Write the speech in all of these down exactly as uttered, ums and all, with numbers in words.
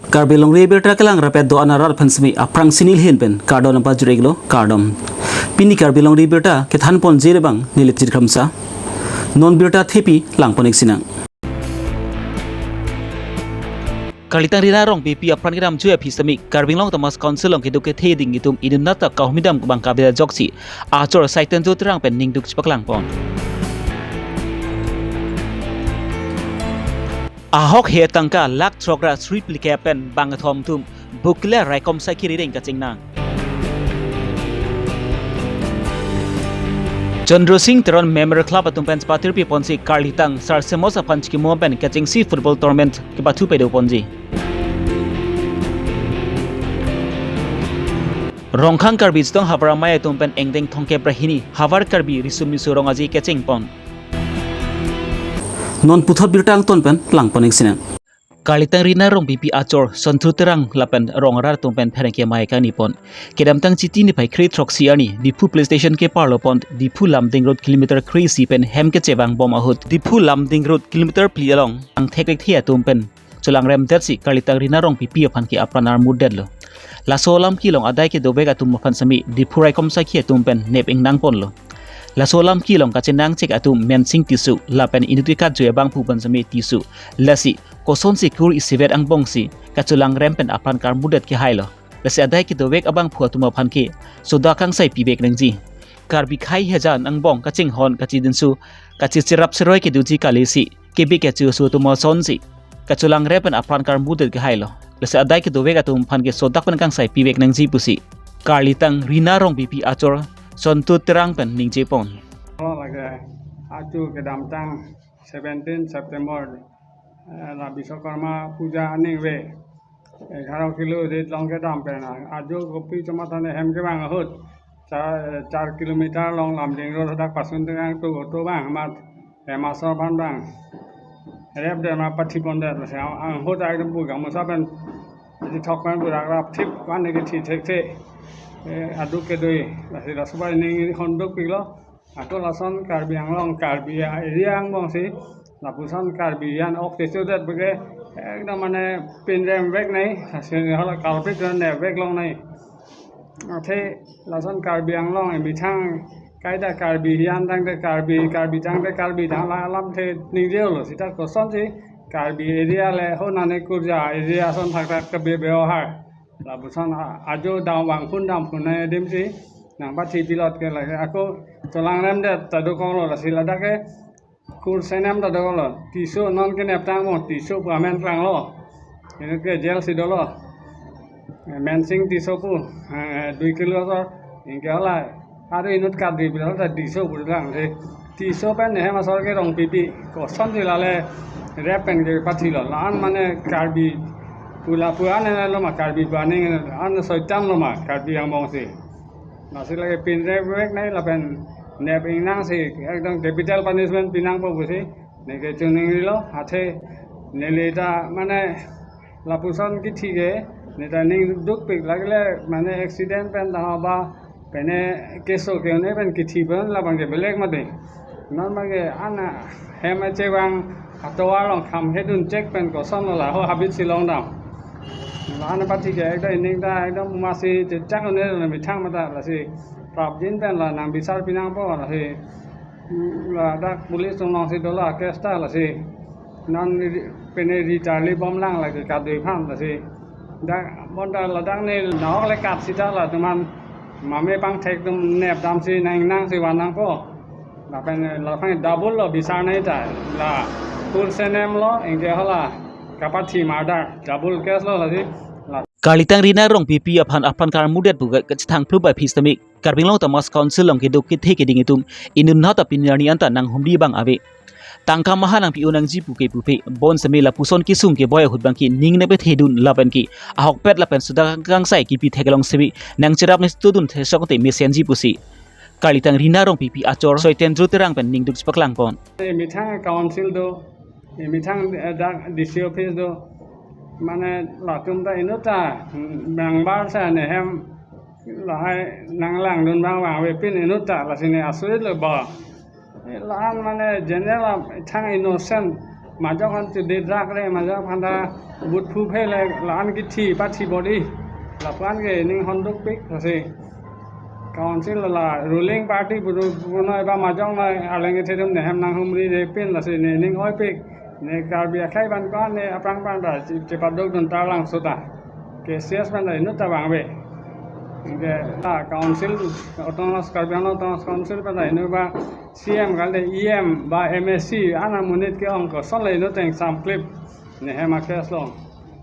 Karbi Longri Abirta kelang rapet do-an arat aphan semi aphrangsi neli ahin pen kardom nangpajir-iklo, kardom. Pini Karbi Longri Abirta kethan ponji abang neli Chit Kramsa. Non birta thepi lang pon-ik sinang. Karlitang Rina Rongpipi apran kedam jui aphi semi Karbi Anglong Autonomous Council along keduk kethe ding atum inut nata kahumri dam abang kave ajoksi achor Saitendro Terang pen ningduk chepaklang pon. Ahok he tangka lakh throk ra sri plike pen bangkethom atum bukle raikom saikhi rideng kachingnang. Chandra Singh Teron Memorial Club atum pen patirpi ponsi karlitang Sar Semos aphan chikimo pen kechengsi football tournament kepathu pedo ponji. Rongkhang Karbi Chetong Havar Amei atum pen engdeng thomkep ra hini Havar Karbi Riso Miso Rong Aje kecheng pon. Non puthot birta angton pen lang pon-ik sinang. Karlitang Rina Rongpipi achor Sonthu Terang lapen rong arat atum pen pherangke amei kangni pon. Kedamtang Chiti niphai kre throksi arni Diphu Police Station keparlo pon Diphu Lumding Road kilometer kre-isi pen hem kechevang bom ahut Diphu Lumding Road kilometer phli along angthek thekthe atum pen cholangrem detsi karlitang Rina Rongpipi aphan ke apran armut detlo. Laso alam kelong adai kedovek atum aphan semi Diphu raikom saikhi atum pen nep ingnang ponlo. Laso alam kelong kachinang chek atum Mensing Tisso lapen inut kekat jui abangphu pen semi Tisso. Lasi kosonsi kur isivet angbongsi kacholangrem pen apran karmut det kehailo. Lasi adai kedovek abangphu atum aphan ke sodak kangsai pivek nangji. Karbi khei hejan angbong kachinghon kachidinso kachicherap cheroi kedoji kali si kebe kecho aso atum asonsi kacholangrem pen apran karmut det kehailo. Lasi adai kedovek atum aphan ke sodak pen kangsai pivek nangji pusi karlitang Rina Rongpipi achor Sonthu Terang pen ningje pon. Oh, lake ajo kedamtang seventeen September, eh, la Biswakarma Puja aning ave. Egharo kilo rit along kedam pen, ajo kopi chomatha ne hem kevang ahut. Char, char kilometer along Lumding Road hadak pasun tengang tu auto abang amat hem asor aphan abang rep det ma pathi pon det, lasi ang, anghut ai pu gamusa pen ithok pen burak rap thip wan ne kethi thekthe. Eh, aduk kedoi, lasi laso abai ning honduk pilo. Ako lason Karbi Anglong, Karbi area angbongsi lapuson Karbi an ok techo det bege ekdom mane pinrem vek nai, lasi hala culprit nepvek longnai. Athe lason Karbi Anglong emethang kaita Karbi hian tangte Karbi, Karbi tangte Karbi tang la alamthe ningjelo, seta kosonsi Karbi area le ho nane kurja area ason thakthak kebe bevahar. Lapuson a-, ajo dam vangphun damphun nai adimsi nangpathi pilot ke lake ako cholangrem det ta dokoklo, lasi ladak ke kur senem ta dokoklo. Tisso non kenep tang mo, Tisso pu amen klanglo. Inut ke jail si dolo. Mensing Tisso pu, eh, dui kilo asor, anke hala, aru inut kat dui pilo ta Tisso pu lang si. Tisso pen hem asor ke Rongpipi, kosonsi lale rep pen kepathilo. La-an mane Karbi pu lapu an lo ma, Karbi pu aning an soitan lo ma, Karbi angbongsi. Lasi lake pinrem vek nai lapen nep ingnangsi ekdom capital punishment pinangpo pusi neke choningrilo, athe neli ta mane lapuson kithi ke neta ning dukpik, lake le mane accident pen ta haba pene keso ke-un-e pen kithi pen labang ke belek mati. Non abang ke ana hem chevang atovar along kham hedun chek pen kosonlo la ho habit si long dam. La-an apathi ke ekdom ining ta ekdom masi chechak un-e methang mata, lasi prapjin pen la nang bisar pinangpo, lasi ladak police alongsi dolo case ta, lasi non ri-, pene ri charli bomlang lake kadui aphan, lasi dak bonta ladak ne nahok le kat seta latum an mame pangthek atum nep damsi nang nangsi van nangpo. Lapen laphan double lo bisar nai ta, la kur senem lo, anke hala kapathi murder, double case lo, lasi la. Karlitang Rina Rongpipi aphan apran karmut det pu kachethang phlu bai phi semi Karbi Anglong Autonomous Council along keduk kethe keding atum inut nata pini arni anta nanghumri abang ave. Tangka maha nangpi-o nangji pu ke pupe, bonseme lapuson kesung keboi ahut abang ke ning nepethedun lapen ke ahokpet lapen sodak kangsai kipi theklong seme nangcherap ne studun thesok te mesenji pusi karlitang Rina Rongpipi achor Soitendro Terang pen ningduk chepaklang pon. Emethang council do, emethang, eh, dak D C office do, mane latum ta inut ta, mm, member sa ne hem lahai nanglangdun abang vangve pin inut ta, lasi ne asurit lo ba. Eh, la-an mane general athang innocent Majok aphan chedetjakre, majok aphan ta vote phu phele, la-an kithi pathi bor-i. Lapu-an ke ning hondukpik, lasi council la ruling party punu, punoi ba majok noi, arleng kethe atum ne hem nanghumri de pin, lasi ne ning oipik. Ne Karbi akhei abang ko-an ne aphrang aphrang ta che-, chepadukdun tarlangso ta. K C S abang ta inut ta bang ave. Anke la council, autonomous, Karbi Anglong Autonomous Council abang ta inut ba C M kali, E M ba M A C, ana monit ke-ong koson le inut ateng samklip, ne hem a-case along.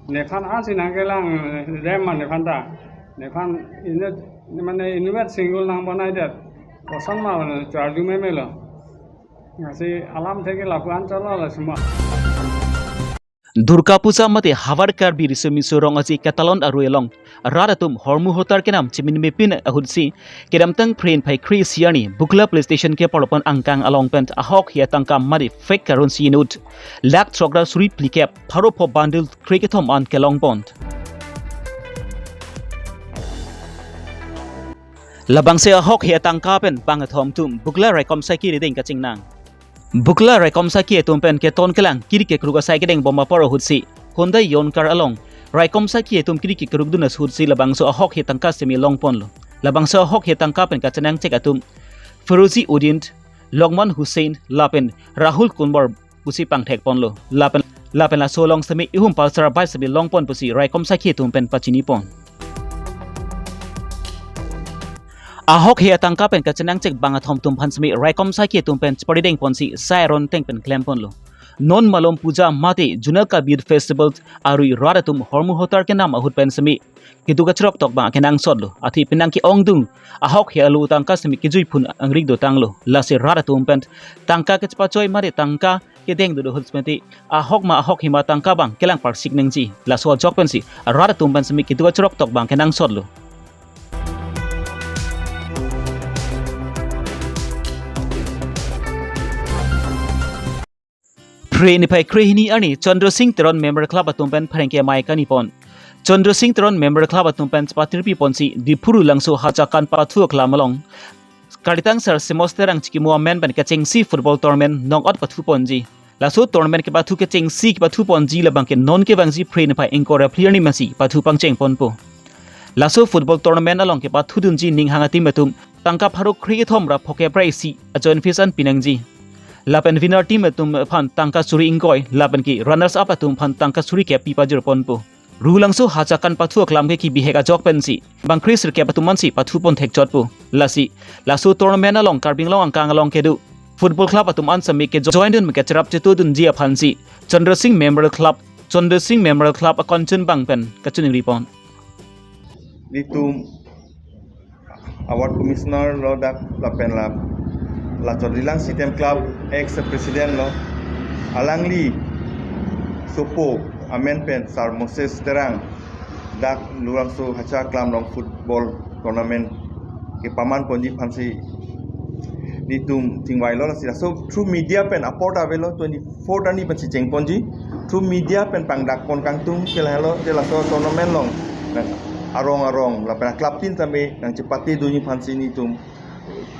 Nephan ansi nangkelang rem ma nephan ta. Nephan inut, mane inutvet single nang bonai det. Koson ma mane charju meme lo. Lasi alamthe ke lapu-an cholo la semua. Durga Puja mate Havar Karbi Riso Miso Rong Aje Katalon arui along rat atum hormu hotar kenam chiminmepin ahutsi kedamtang Phre niphai kre-isi arni Bukla Police Station keparlo pen angkang along pen ahokhe atangka mate fake currency inut lakh throk ra suri phlikep pharo pho bundle kre kethom an kelongpon. Labangso ahokhe atangka pen bang kethom atum Bukla raikom asai kiri ding kachingnang. Bukla raikom asai ke atum pen keton kelang kiri kekruk asai kedeng bom apor ahutsi Hyundai Yoncar along raikom asai ke atum kiri kekrukdun ahutsi labangso ahokhe atangka semi longponlo. Labangso ahokhe atangka pen kachenangchek atum Firozi Uddin, Lokman Hussain lapen Rahul Kunwar pusi pangthekponlo. Lapen, lapen laso along semi ihum Pulsar bike semi longpon pusi raikom asai ke atum pen pachinipon. Ahokhe atangka pen kachenangchek bang kethom atum aphan semi raikom asai ke atum pen chepari dengponsi sai aron ateng pen klemponlo. Non malom puja mate Zonal Karbi Youth Festival arui rat atum hormu hotar kenam ahut pen semi keduk kachrok tok bang kenangsotlo. Athe penang ke-ongdung ahokhe alo atangka semi kejui phun angrik dotanglo. Lasi rat atum pen tangka kechepachoi mate tangka kedeng dodo ahut semi ahok ma ahokhe ma tangka bang kelang parsik nangji. Laso ajok pensi rat atum pen semi keduk kachrok tok bang kenangsotlo. Phre niphai kre-hini arni Chandra Singh Teron Memorial Club atum pen pherangke amei kanipon. Chandra Singh Teron Memorial Club atum pen chepatirpiponsi Diphu Rulangso Hacha Kanpathu Aklam along Karlitang Sar Semos Terang chikimo amen pen kechengsi football tournament knock out pathuponji. Laso tournament kepathu kechengsi kepathuponji labang ke non kevangji Phre niphai ingkoi ra phli arni masi pathu pangchengponpo. Laso football tournament along kepathudunji ninghang a-team atum tangka pharo kre kethom ra phokep ra isi a-joint fees an pinangji. Lapen winner team atum aphan tangka suri ingkoi, lapen ke runners up atum aphan tangka suri kep pi pajirponpo. Rulangso Hacha Kanpathu Aklam ke kebihek ajok pensi bang kre sirkep atum ansi pathupon thekchotpo. Lasi laso tournament along Karbi Anglong angkang along kedo football club atum an semi kejoindun kecherap chetodunji aphansi Chandra Singh Memorial Club, Chandra Singh Memorial Club akonchun bang pen kachiningripon. Netum a-ward commissioner lo dak lapen la, la Chotlilang C T M Club ex president lo, alangli sopo amen pen Sar Moses Terang dak Rulangso Hacha Aklam along football tournament kepamanponji aphansi netum chingvailo. Lasi laso through media pen apor ta avelo, twenty-fourth arni pensi chengponji. Through media pen pangdakpon kangtung ke lahelo, je laso tournament along nang arong arong lapen a-club tin tame nangchepatedunji aphansi netum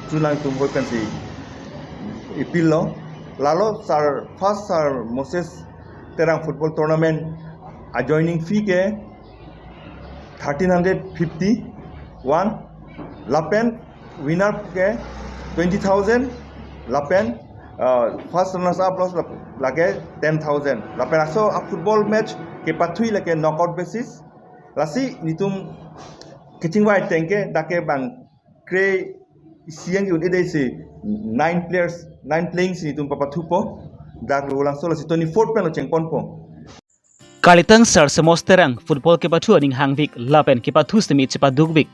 chunangtum hoi pensi appeal lo. Lalo Sar, first Sar Moses Terang football tournament a-joining fee ke thirteen hundred fifty one, lapen winner ke twenty thousand, lapen, uh, first runners up lo lake ten thousand. Lapen laso a-football match kepathui lake knockout basis. Lasi netum kechingvai ateng ke dak ke bang kre-isi an ke un-edetsi nine players, nine playing si netum papathupo. Dak Rulangso lasi twenty-fourth pen lo chengponpo. Karlitang Sar Semos Terang football kepathu aning hangvik lapen kepathu semi chepadukvik.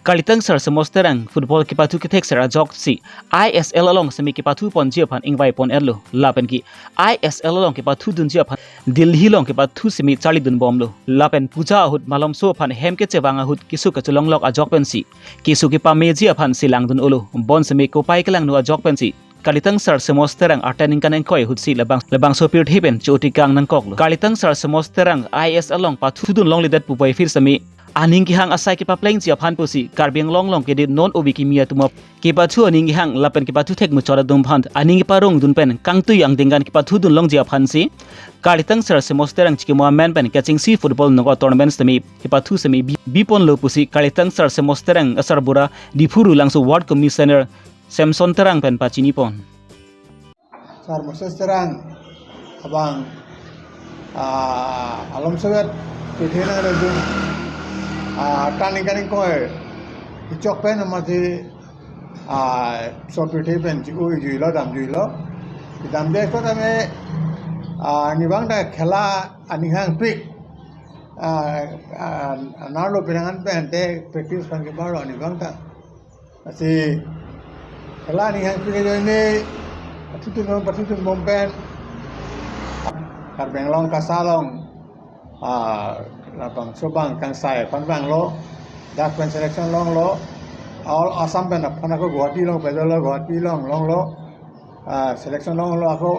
Karlitang Sar Semos Terang football kepathu kethekser ajoksi I S L along semi kepathuponji aphan ingvaipon-etlo. Lapen ke I S L along kepathudunji aphan Delhi along kepathu semi charlidunbomlo. Lapen puja ahut malomso aphan hem kechevang ahut keso kachelonglok ajok pensi keso kepameji aphansi langdun-olo. Bonsemi kopai kelangno ajok pensi Karlitang Sar Semos Terang arta ningkan ingkoi ahutsi labang, labangso pirthe pen cho-otikang nangkoklo. Karlitang Sar Semos Terang I S L along pathudun longledet puvoiphit semi aning kehang asai kepaplengji aphan pusi Karbi Anglong along kedo non ove kimi atum aphan kepathu aning kehang lapen kepathu thek muchot atum aphan aning keparong dun pen kangtui angdengkan kepathu dun longji aphansi Karlitang Sar Semos Terang chikimo amen pen kechengsi football knockout tournament sitame kepathu sitame bi, bi ponlo pusi Karlitang Sar Semos Terang asarbura Diphu Rulangso Ward Commissioner Samson Terang pen pachini pon. Sar Moses Terang abang, ah, alom soviet pithena rejung, ah, taning kaning koi ichok pen mati, ah, so pithe pen ji ui juilo, dam juilo. Dam de ko tame, ah, nibang ta khela aning hangpik, ah, ah, narlo pinangan pen te practice pan ke barlo nibang ta. Lasi khela aning hangpik ajoine pathudun bom, pathudun bom pen Karbi Anglong KASA along, ah, labangso abang kangsai aphan vanglo, dak pen selection longlo, all Assam pen aphan ako Guwahati along, pedolo Guwahati along longlo, ah, selection longlo ako,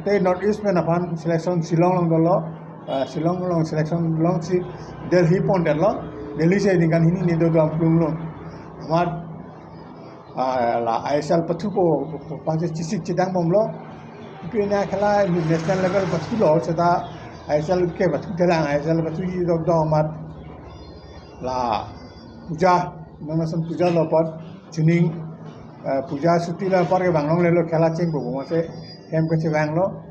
te North East pen aphan selection Shillong along dolo, ah, Shillong along selection longsi Delhi pondetlo, Delhi si ningkan hini ni do dam plum long. Amat, ah, la I S L pathupo, po, po, pangse chisik chidang bomlo. Pina khela national level pathulo, seta I S L ke pathu telang, I S L pathuji dok dok amat. La puja, nang nasan puja lo apot, chuning, eh, puja suti lo apot ke bang longlelo khela chengpo bomase, hem kachevanglo.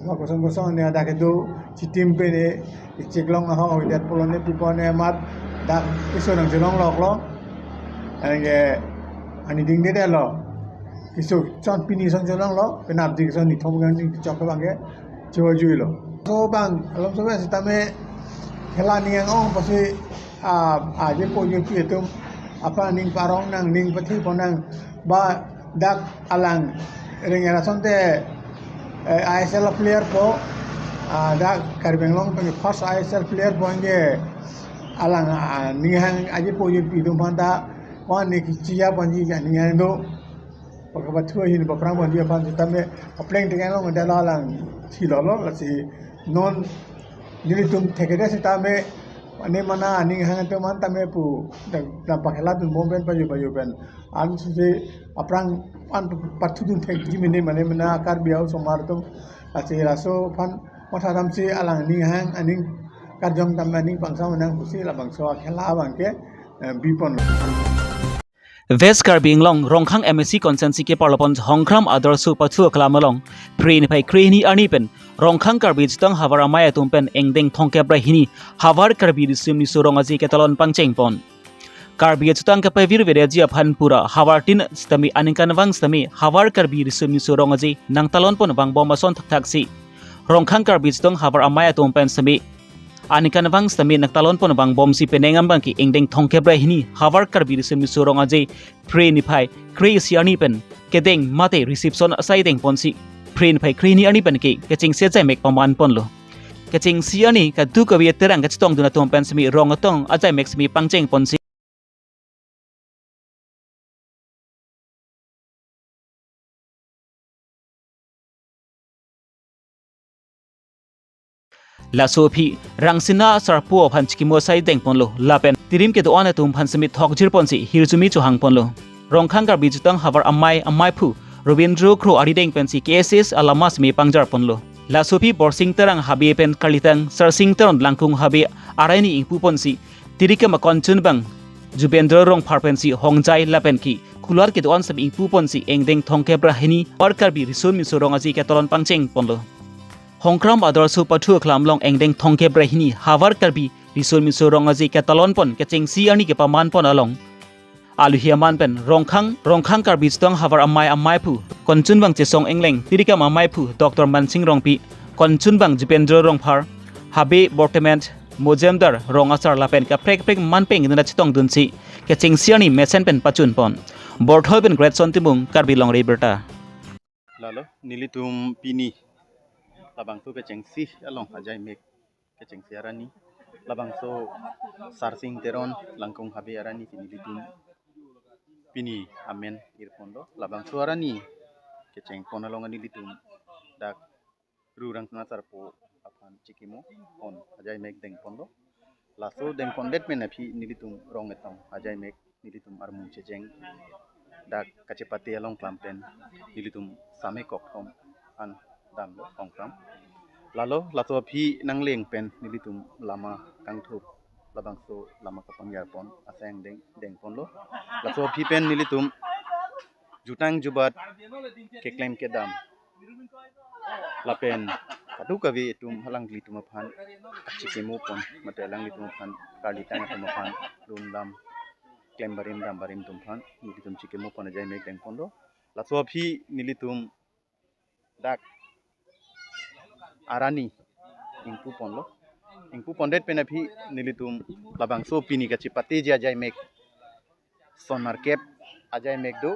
Ma kosong kosong ne dak kedo chitim pen ne ichik long ahok avidet pulo ne pipo ne amat dak iso nangchelong loklo. Anke ani ding de lo. Keso chon pini son chelonglo, penap di keso ni thom gang ni chok abang ke chewa juilo. So abang, alom so sitame khela aning ang-ong pusi, ah, ajepo ajepi atum aphan aning parong nang, aning pathe pon nang, ba dak alang reng era sonte, eh, I S L player po, ah, dak Karbi Anglong pen first I S L player po anke alang, ah, aning hang ajepo ajepi atum aphan ta wan ne kichiya ponji aning hang do. Pakapathu ahin paprang ponji aphan sitame apleng tengan long dala alang thilolo, lasi non nelitum thekede sitame ane mana aning hang atum an tame pu dam, dam pakhela dun bom pen payu payu pen an susi aphrang an pathudun thekji mene mane mana Karbi aosomar atum, lasi laso aphan matha damsi alang aning hang aning karjong tame aning pangsa manang pusi labangso akhela abang ke, eh, bi ponlo. West Karbi Anglong Rongkhang M A C constituency keparlo pon Hongkram Adarso pathu aklam along Phre niphai kre hini arni pen Rongkhang Karbi Jutang Havar Amei atum pen ingdeng thomkep ra hini Havar Karbi Riso Nimso Rong Aje ketalon pangcheng pon. Karbi ajutang kepavirvedetji aphan pura havar tin sitame aningkanvang sitame Havar Karbi Riso Nimso Rong Aje nangtalon pon vangbom ason thakthaksi Rongkhang Karbi Jutang Havar Amei atum pen sitame aningkanvang sitame nangtalon pon vangbomsi penang abang ke ingdeng thomkep ra hini Havar Karbi Riso Nimso Rong Aje Phre niphai kre isi arni pen kedeng mate reception asai deng ponsi Phre niphai kre hini arni pen ke kechengsi ajaimek paman ponlo. Kechengsi arni kadokave Terang kachetongdun atum pen sitame rong atong ajaimek sitame pangcheng ponsi laso aphi Rangsina Sarpo aphan chikimo asai deng ponlo lapen tirim kedo-an atum aphan sitame thokjir ponsi hirjume chohang ponlo. Rongkhang Karbi Jutang Havar Amei ameiphu Robindro Kro arideng pensi K S S alama sitame pangjar ponlo. Laso aphi Borsing Terang habe pen Karlitang Sarsing Teron Langkung habe arai ni ingpu ponsi tirikam akonchunbang Jubendro Rongphar pensi hongjai lapen ke kulat kedo-an sitame ingpu ponsi ingdeng thomkep ra hini Havar Karbi Riso Nimso Rong Aje ketalon pangcheng ponlo. Hongkram Adarso pathu aklam along ingdeng thomkep ra hini Havar Karbi Riso Nimso Rong Aje ketalon pon kechengsi arni kepaman pon along alohi aman pen Rongkhang, Rongkhang Karbi Jutang Havar Amei ameiphu konchunbang Chesong Engleng, tirikam ameiphu Doctor Mansing Rongpi, konchunbang Jubendro Rongphar, habe Bortemen Mojamdar, rong asar lapen kaprek kaprek man pen ingdeng chetongdunsi kechengsi arni mesen pen pachun pon. Borthol pen Greatson Timung, Karbi Longri Abirta. Lalo nelitum pini labangso kechengsi along ajaimek kechengsi arni labangso Sarsing Teron Langkung habe arni si nelitum pini amen ir ponlo, labangso arni kecheng pon along nelitum dak Ru Rangsina Sarpo aphan chikimo pon ajaimek deng ponlo. Laso dengpondet pen aphi nelitum rong etong ajaimek nelitum armu chejeng dak kachepate along klam pen nelitum same kok thom an damlo kongkam. Lalo laso aphi nangleng pen nelitum lama kangthur labangso lama kapangyarpon aseng deng dengponlo. Laso aphi pen nelitum jutang jubat keklem kedam lapen kadokave itum alanglitum aphan kachikimopon mate alanglitum aphan karlitang atum aphan lun dam klem barim dam barim atum aphan nelitum chikimopon ajaimek dengponlo. Laso aphi nelitum dak arani ingpuponlo. Ingpupondet pen aphi nelitum labangso pini kachepateji ajaimek son market ajaimek do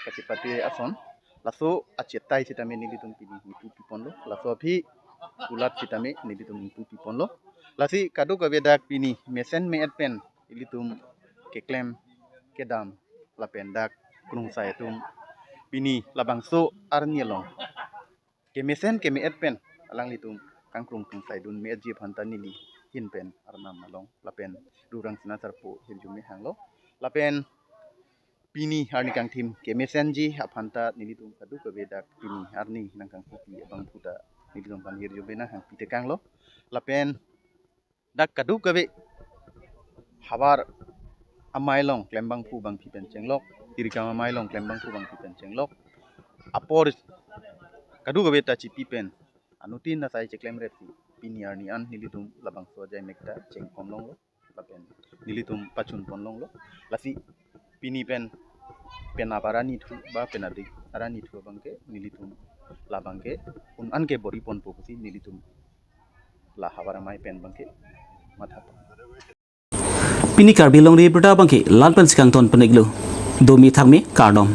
kachepate ason. Laso achetai sitame nelitum pini ingpupiponlo. Laso aphi kulat sitame nelitum ingpupiponlo. Lasi kadokave dak pini mesen me-et pen ilitum keklem kedam lapen dak krungsai atum pini labangso arni along kemesen keme-et pen alanglitum kangkrung krungsai dun me-etji aphanta neli hin pen arnam along lapen Rurang Sena Sarpo hirjume hanglo. Lapen pini arni kangthim kemesenji aphanta nelitum kadokave dak pini arni nangkangpupi abangphuta nelitum aphan hirjume nanghangpi tekanglo. Lapen dak kadokave havar amei along klembangphu bangphi pen chenglok, tirikam amei along klembangphu bangphi pen chenglok, apor kadokave ta chipi pen anuttin asai cheklemrepsi pini arni an nelitum labangso ajaimek ta chengponlonglo lapen nelitum pachunponlonglo. Lasi pini pen penap arani thu ba penadik arani thu abangke nelitum labangke un-an ke boriponpo pusi nelitum la havar amei pen abangke mathapo. Pini Karbi Longri Abirta abangke la-an pensi kangton pon-iklo. Domi thakmi kardom.